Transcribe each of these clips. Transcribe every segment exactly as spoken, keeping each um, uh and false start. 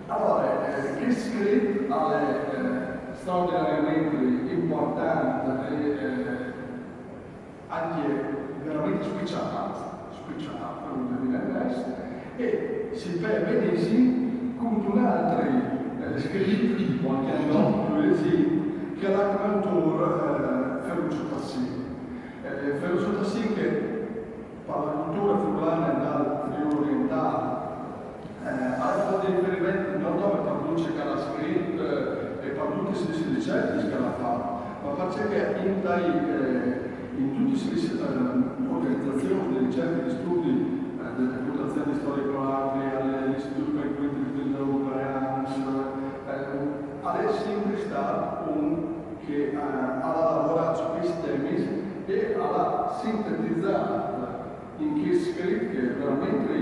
Alore, eh, chest scrit al è, eh, straordinariamente impuartant e, eh, ancje verementri speciâl, speciâl, par un determinât, e si vede benissim cuntun altri, eh, scrit, o ancje no, plui recint, che al à come autôr, eh, Ferruccio Tassin. Eh, Ferruccio Tassin che par la culture furlane dal Friûl orientâl, eh, al à fat riferiment no dome par dut ce che al à scrit, eh, e par dutis lis ricercjis che al à fat, ma parcè che intai, eh, in dutis lis, eh, organizazions di ricercje e di studi, eh, de Facoltât di Storie Patrie, al Institut par i Cuintris Indoeuropeans, eh, al è simpri stât un che, eh, al à lavorât su chescj temis e al à sintetizât in chest scrit che verementri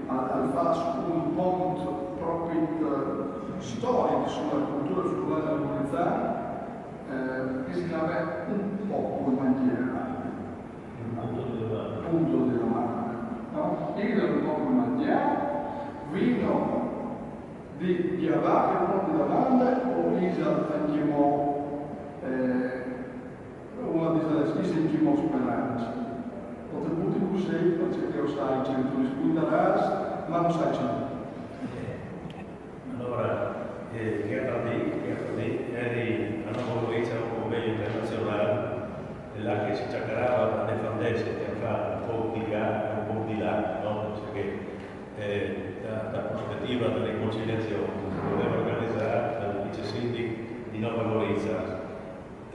al, al fâs un pont propit, eh, storic su la culture furlane e gurize, eh, che si clame Un popul mangjera. Punto di domanda. Punto di domanda, no? Isal un popul mangjera, vino di gjavâ chest pont di domande, o isal ancjemò, eh, una di chês, isal ancjemò sperance? O te buti cussì, parcè che o sai ce che tu rispuindarâs, ma no sai ce. Alore, eh, Gherardi, Gherardi, o jeri a Nove Gorize a un convegno internazionâl, e là che si cjacarave, a defandesse, che a fâ un pôc di ca e un pôc di là, no? Parcè che, eh, da, da prospetive de riconciliazion, si doveve organizâ dal vicesindic di Nove Gorize.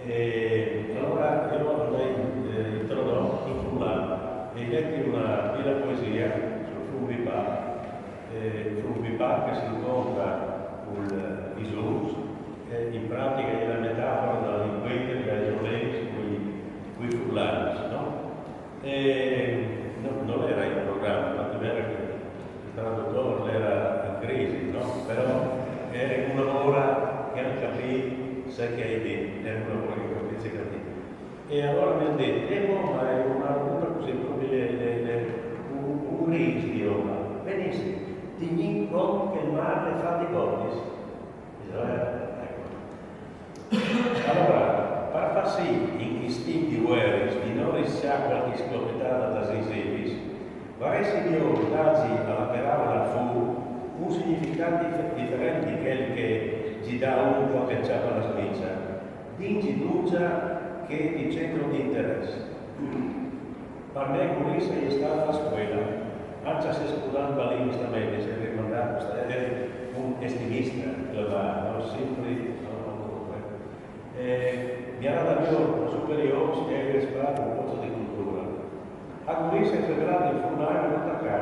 E alore jo o ai, eh, introdot in furlan, e o ai dit une biele poesie sul Frun Vipât, eh, Frun Vipât che si incontre cul, eh, Visûrs, e in pratiche e je une metafore dal linguistiche, dai problemi cui, cui furlans, no? E no, nol jere in programe, ma al jere che il tradutor al jere in crisi, no? Però al jere une vore che o ai capît ce che o ai dit, al jere une vore che o ai capît ce che o ai dit. E alore mi àn dit, eh, bon, ma al è une robe cussì, propit le, le, le, un, un rîs di robe. Benissim, tignìn cont che il mâr al è fat di botis. Isal vêr? Eco. Alore, par fâ sì, in chest timp di vueris, di no riscjâ cualchi sclopetada das insimis, varessi miôr dâzi a la peraule fûr un significât dif-, diferent di chel che zi dà un cuant che al cjape la smice, dînzi dulç ce che ti centre di interès. Par me Gurize e je stade la scuele, ancje se scudant balin, justamente, si è rimandât, al jere un estimist, clamât, no? Simpri, no? Comuncue. Eh, mi à dât miôr superiôrs che o ai risprat un pôc di culture. A Gurize o ai fevelât in furlan, no tacâ,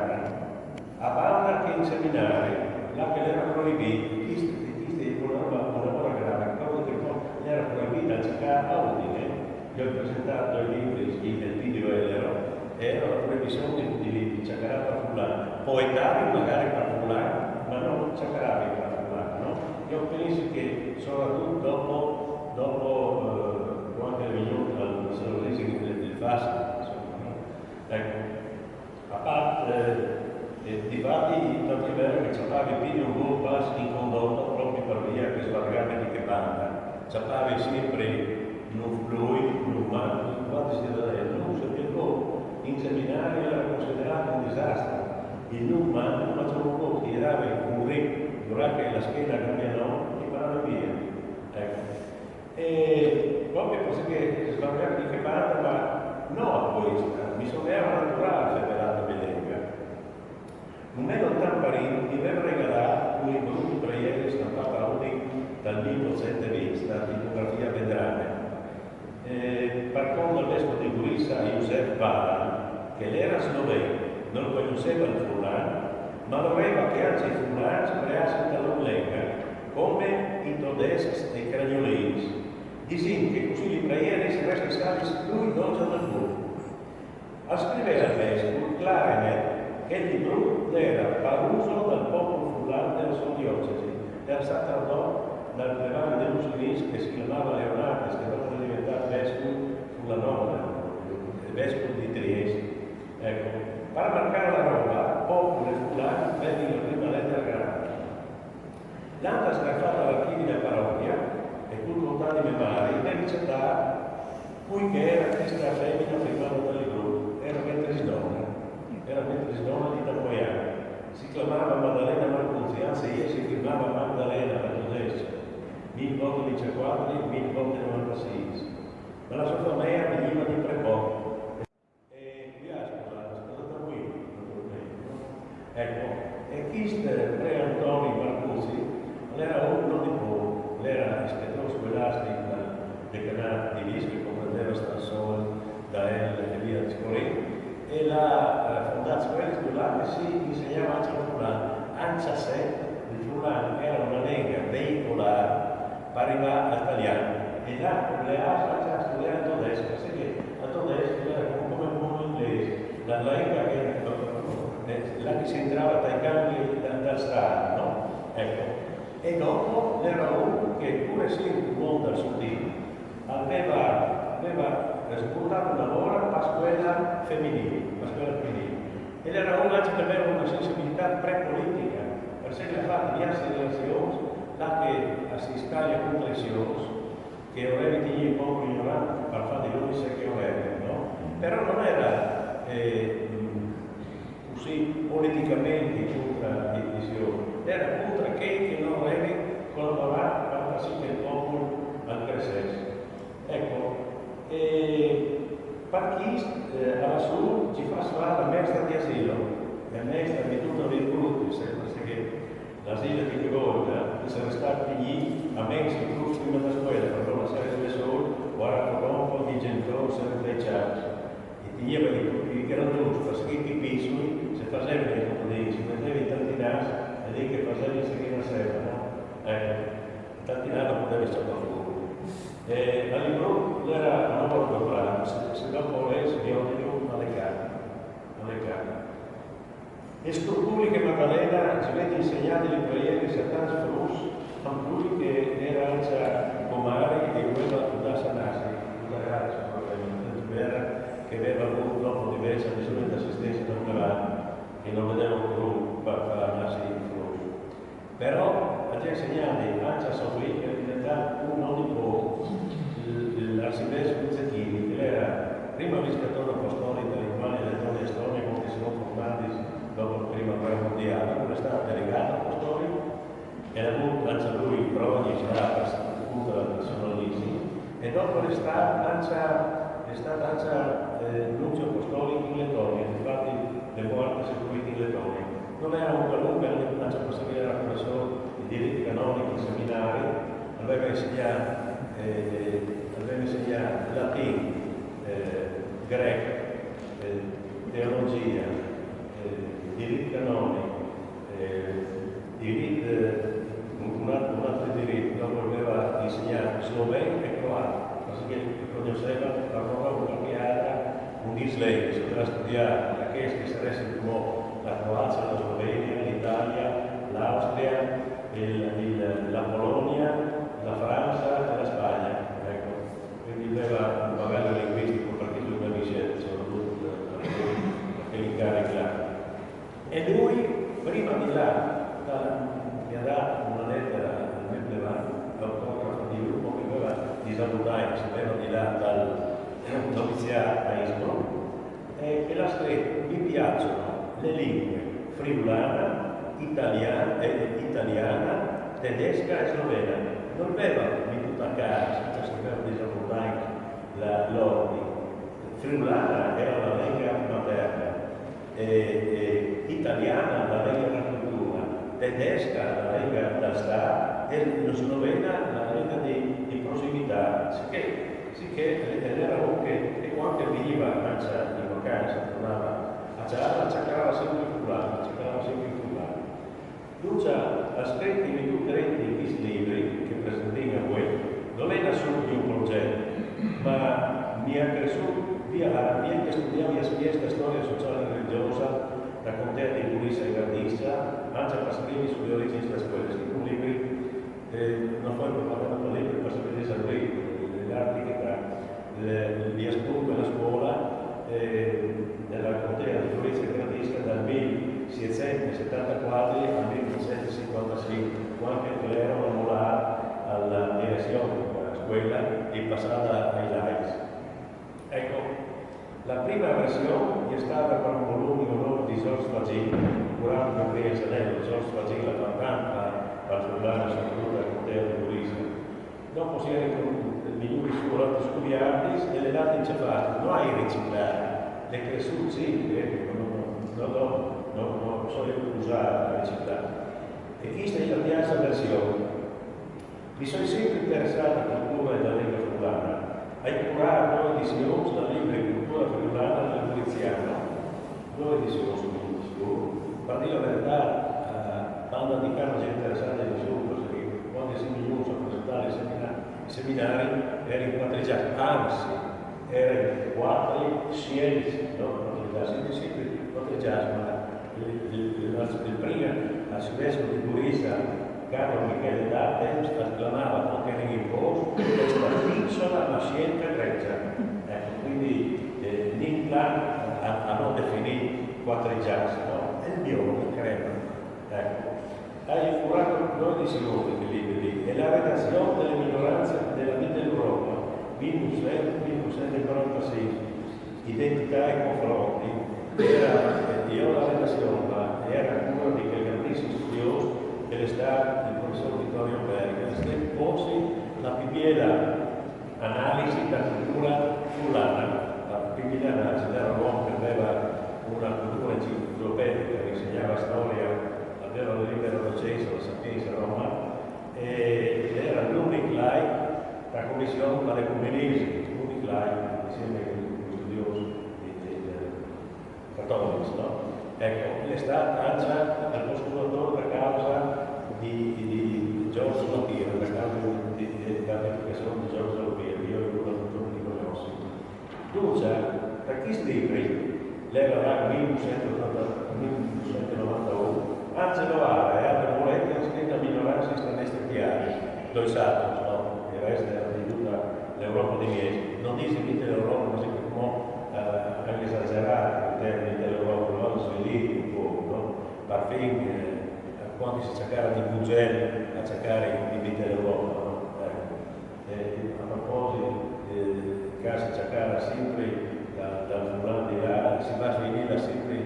a bande che in seminari, là che al jere proibît, chest, chest e je une robe, une robe grave, propit che al jere proibît di cjacâ a Udine, eh. Jo o ai presentât doi libris, il, il Video Elero, e e jere la proibizion di, di, di cjacarâ par furlan. Poetarii magari par furlan, ma no cjacarâ par furlan, no? Jo o pensi che soredut dopo, dopo, eh, cuant che al è vignût il, il fascist, insome, no? Eco. A part, eh, difati, tant al è vêr che o cjapavi plui di un gol bas in condoto propit par vie che o sbargavi di chê bande. O cjapavi simpri nûf plui, nûf manc, cuant che si dà nûf, se il gol in seminari al jere considerât un disastri. Il nûf manc, ma un gol che al jere un ric, durà che la schene al gaveve nûf, ti paravi vie. Eco. E propit parcè che o sbargavi di chê bande, ma no a cueste, mi soneave naturâl fevelâ de mê lenga. Un me lontan parint mi veve regalât un librut di preieris stampât a Udin dal mil votcent e vincj, da tipografie Vendrame. Eh, par cont dal vescul di Gurize, Josef Baran, che al jere sloven, nol cognosseve il furlan, ma al voleve che ancje i furlans impreassin la lôr lenga, come i todescs e i cranjolins, disint che cussì lis preieris a restin savie plui dongje dal mûr. Al scriveve al vescul, clâr e net, che il librut al jere par us dal popul furlan de la sô diocesi, e al è stât tradot dal prevant de Lussinîs che si clamave Leonardis, che dopo al è deventât vescul furlanòman, vescul di Triest. Eco, par marcâ la robe, popul e furlan a vedin la prime letare grande. L'han sgarfada l'archivi da parochia e cul contà di me mari l'è ricetà cui che era questa femina firmada dal libro. Era mentre si donna, era mentre si donna di Tapoian. Si clamava Maddalena Marcuzzi, anzi, ella si firmava Magdalena da Todesca, mil volte vintiquattro, mil volte novantasei. Ma la sua famiglia veniva di Prebò. E lui ha sposato, ha sposato qui, naturalmente, no? Ecco, e chist pre Antoni Marcuzzi l'era un di po, l'era ispettore scolastic dal decanat di Vis, che comprendeva Stansol, Dael e via discorrendo, e l'ha eh, fondat scuolis là che si insegnava anca el furlan, anca se el furlan era una lenga veicolare per arrivare al talian. E là, le ha fatte studiare il tedesco, perché il tedesco era come un po' inglese, la, la lenga che eh, là che si entrava dai campi da, dal Stato, no? Ecco. E dopo l'era un che pur essendo un uomo dal sud, aveva, aveva sburtato una vora per scuola femminile, per scuola femminile. E l'era un anca che aveva una sensibilità prepolitica, perché l'ha fatto diverse relazioni, là che si scaglia contro i signori, che vorrevi tenere un poco ignoranti per fare di loro se che vorrevi, no? Però non era eh, così politicamente contro i signori, era contro chi che non vorrevi collaborare per far sì che il popolo al crescesse. Ecco, e per chi eh, alla su ci fa fare la mestra di asilo, e mestra di tutto il gruppo, sempre se che L'asilo di Gregorga, che sarà stato lì a mesi, prima della scuola, per non lasciare da solo, guarda con un po' di gente, sempre dai ciao. E teneva di tutti, che erano giusti, per scritti piccoli, se facevano i compagni, si metteva in tanti nasi, e lì che facevano se che nasceva, no? Ecco, tanti nasi non poteva scappare fuori. E a Libro era una volta bravo, se, se dopo lei si vede alle carte, alle carte. E sto pubblico Maddalena ci vede insegnare le preghiere di Satan Frus, a lui che era già comare e voleva da sanarsi, tutta la razza probabilmente, era che aveva avuto dopo diverse misure di assistenza da un grande che non vedeva più per sanarsi in Frus. Però ha già insegnato anche a Sofì che è diventato un nonno l'arcivescovo Zecchini, che era prima visitore apostolico dell'Italia, Lettonia e Estonia, molti sono formati dopo la prima guerra mondiale, lui è stato delegato apostolico e ha avuto anche lui progni già per appunto la personalissima, e dopo è stato anche, è stato anche eh, nunzio apostolico in Lettonia, infatti le morte si è in Lettonia. Non era un qualunque, anche perché era professore di diritto canonico in seminario, aveva insegnato, eh, aveva insegnato latino, eh, greco, eh, teologia, eh, diritto canonico, eh, diritto, un, un altro, un altro diritto, dopo aveva insegnato sloveno e croato, perché conosceva, lavorava con qualche altra, un dislegno, si poteva studiare da che sarebbe come la Croazia, la Slovenia, l'Italia, l'Austria, il, il, la Polonia, la Francia e la Spagna. Ecco. Quindi aveva un bagaglio linguistico, perché lui mi dice, soprattutto per l'incarico là. E lui, prima di là, da, mi ha dato una lettera al mio plevan, autografa di lui, che aveva disavuto, sapeva di là dal noviziato a Innsbruck, e, e l'ha scritto: mi piacciono le lingue friulana, italiana, eh, italiana, tedesca e slovena. Non aveva mi tutta casa, cioè sapeva di Giacomo la, l'ordine. Friulana era la lingua materna, e, e italiana la lingua della cultura, tedesca la lingua dal Stato e slovena la lingua di, di prossimità. Sicché era uno che, e quando veniva a casa in vacanza, tornava a casa, cercava sempre il furlan, cercava sempre il furlan. Lucia ha scritto i più grandi di questi libri che presentino a voi, non è nascuso di un progetto, ma mi ha cresciuto via, via che studiavo la storia sociale e religiosa, la contea di Pulizia e Gardizia, anche per scrivere sulle origini della scuola, scrivo un libro, eh, non fai propaganda per libri, per sapere esaurire l'articolo tra le, via Stumpe e la scuola, eh, della contea di Pulizia e Gardizia dal millesettecentosettantaquattro al millenovecentocinquantacinque, quando passada ai laics. Ecco, la prima versione è stata per un volume in onore di Georges Fagin, curado da Gabriel Zanello. Georges Fagin, la cantante, la, la furlana, soprattutto al corteo di Luisa. Dopo si era con il migliore suo Lato Scuviardis e le latte in cefalù, non hai riciclare, le cresciute sì, eh, non, non, non, non, non sono usate a riciclare. E questa è la terza versione. Mi sono sempre interessato alla cultura e alla lingua furlana. Hai curato edizioni dal libro di cultura furlana del Muriziano, due edizioni su tutto, per dire la verità, eh, banda di Carlo si è interessato di più, perché quando siamo venuti a presentare i seminari, i seminari erano in quattro già, anzi, erano quattro scelti, no? Quattro già, siete sempre quattro già, ma il, il, il, il primo arcivescovo di Guriza, Carlo Michele D'Arte, acclamava con che in corso questa piccola ma scelta egregia. Ecco, quindi eh, Nincla ha, ha definito quattro già, no? E il mio crema. Ecco. Hai curato dodici volte che libri e la redazione delle minoranze della vita d'Europa, mille novecento quarantasei, identità e confronti, era, io la redazione, ma era ancora di quel grandissimo studioso che è stato il professor Vittorio Berger, che posi la più bella analisi della cultura furlana, la più bella analisi, era un uomo che aveva una cultura enciclopedica, che insegnava storia, aveva una libera docenza alla Sapienza Roma, e era l'unico laico della commissione per l'ecumenismo, l'unico laico insieme ai studiosi di, di, cattolici, no? Ecco, è stata lanciata dal procuratore la causa di, di Giorgio Lapira, la causa di identificazione di Giorgio Lapira, io non lo conosco. Dunque, per questi libri, l'era là millenovecentoottanta, millenovecentonovantuno, Angelo Ara e Aldo Moretti hanno scritto a minoranza sta nestre chiare, due status, no? Il resto era di tutta l'Europa di Miesto. Non dice mica l'Europa, ma si può eh, anche esagerato in termini dell'Europa, no? Svilito un po', no? Parfin, eh, quando si cercava di Bruxelles a cercare di mettere l'Europa, no? Ecco. E a proposito, eh, che si cercava sempre da, da fulano di là, si va a finire sempre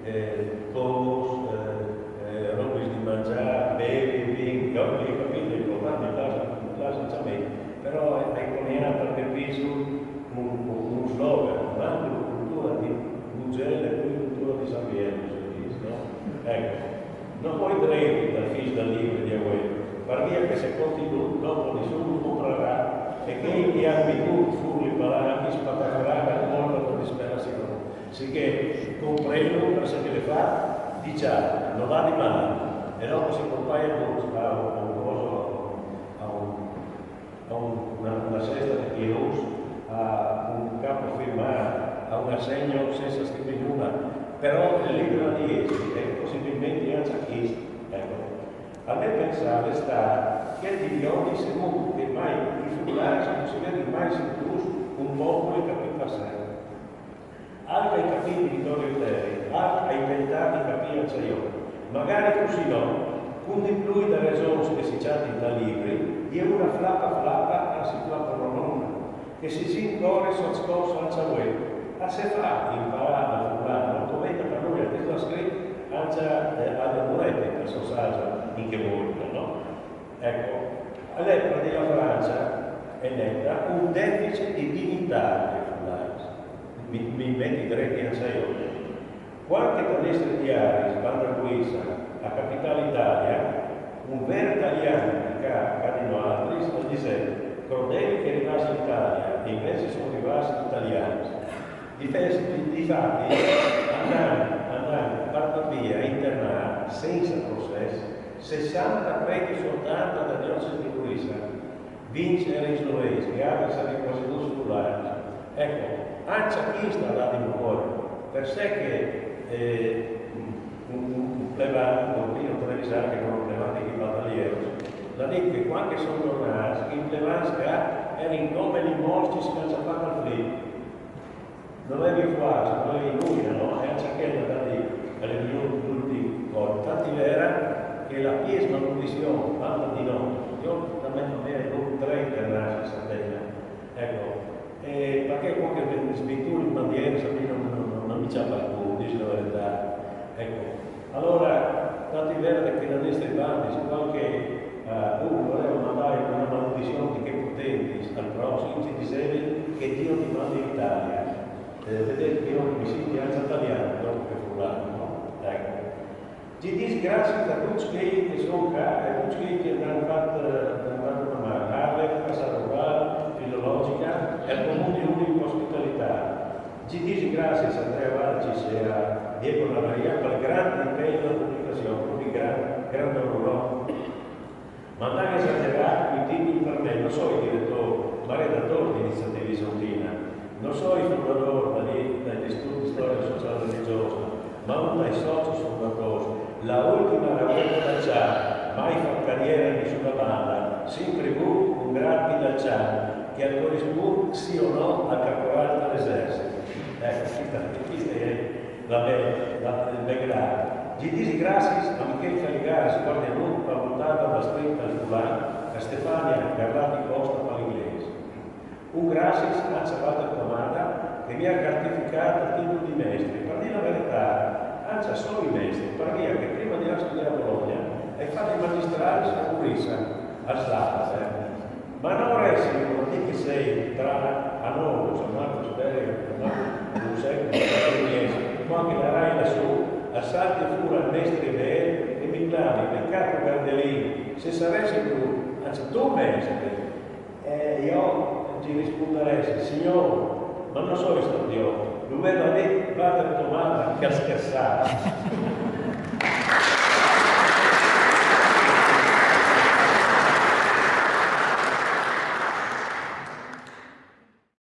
eh, pomos, eh, eh, robis di mangiare, bevi, vin, che ho capito, è importante, mi piace, mi piace, però è, è coniato perché penso un, un slogan, ma anche una cultura di Bruxelles e poi cultura di San Piero, se dice, no? Ecco, non puoi trarre dal fish dal libro di Agüero, per via che se continua dopo nessuno comprerà e quei che hanno venduto furli palanchi spaccaferà la colpa per disperazione. Sicché comprendo per ciò che le fa, dice, non va di male, e dopo si compagna con a un coso, a un a una, una cesta di Piros, a un capo firmato, a un assegno senza scrivere nulla, però il libro di essi è possibilmente anche chiesto. Ecco. A me pensare sta che di ogni secondo che mai i furlani non si vede mai sentito un popolo che capì passare. Anche ai capiti di Vittorio Terri, anche ai tentati capì anche io. Magari così no, con di più da ragioni che si ciati da libri, di una flappa flappa a si flappa non una, che si si incore so scorso al ciavuè, a se fa imparare a furlano, come da per lui, che sta scritto anche eh, a Muretti per so saggio in che volta, no? Ecco, all'epoca della Francia è netta un deficit di dignità dei furlani. Mi, mi metti tre piazzaioli. Qualche tedesco di Aris, Van der Guisa, a capitale Italia, un vero italiano che ha di noaltris, lo dice, crodeli che arrivasse in Italia e invece sono arrivati italiani. Di, di, di fatti, andando, andando, parto via, internato, senza processo, sessanta preti su ottanta da diocesi di Luisa, vince Reis Lois, che ha sarà quasi due sculari. Ecco, anche a chi sta là di Mugore, per sé che eh, un, un, un plebano, un bambino trevisano che non plebano di battagliero, la dice che quando sono tornati, il plebano era in come gli morti si è fatto al freddo. Non è più quasi, non è nulla, no? E anche quella da lì, alle riunioni di tutti i corpi. Tanti vera che la pièce malnutrizione, quando di no, io talmente non era con tre internati in Sardegna, e Ieri, Sabino, non, non, non mi ciapa il culo, dici la verità. Ecco, allora, tanti verde che da destra e banda, se qualche eh, uno voleva mandare una maledizione di che potenti al prossimo, ci dicevi che Dio ti manda in Italia. Eh, vedete che io mi sento anche italiano dopo che furlano, no? Ecco. Ci disgrazi da tutti quelli che sono qua, e tutti quelli che hanno fatto, hanno fatto una mano, Harlem, Casa Rurale, Filologica, e il comune unico ospitalità. Ci disgrazi a Andrea Valcis e a Diego Lavaria per il grande impegno della pubblicazione, quindi gran, grande onore. Ma non esagerare con i titoli per me, non sono il direttore, ma redattore di Iniziativa Isoltina, non sono il fondatore dell'Istituto di Storia Sociale e Religiosa, ma uno dei soci fondatori. La ultima raqueta da Cian, mai fa carriera in nessuna banda, sempre vu un grappino da Cian, che al corrisponde sì o no al caporale dell'esercito. Ecco, questa, questa è la mia, la, il background. Gli disgrazi a Michele Caligari, sguardiano, avvoltata da strinta al fulano, a Stefania Carlati Costa per l'inglese. Un grazie a Walter Tomada che mi ha gratificato il titolo di mestre. Per dire la verità, anzi, solo i mestre, per via che prima di andare a studiare a Bologna hai fatto il magistrale a Curissa, a Slata, eh. Ma non resti uno di che sei tra a noi, San Marco Siberi, San Marco Giuseppe, San Marco Agnese, ma anche la Rai lassù, assalti fuori al mestre Bel e mi clami, peccato Gardelini, se saresti tu, anzi tu mestre, eh, io ti risponderei, Signore, ma non sono stato io, lui mi ha detto, vada a domanda, che ha scherzato.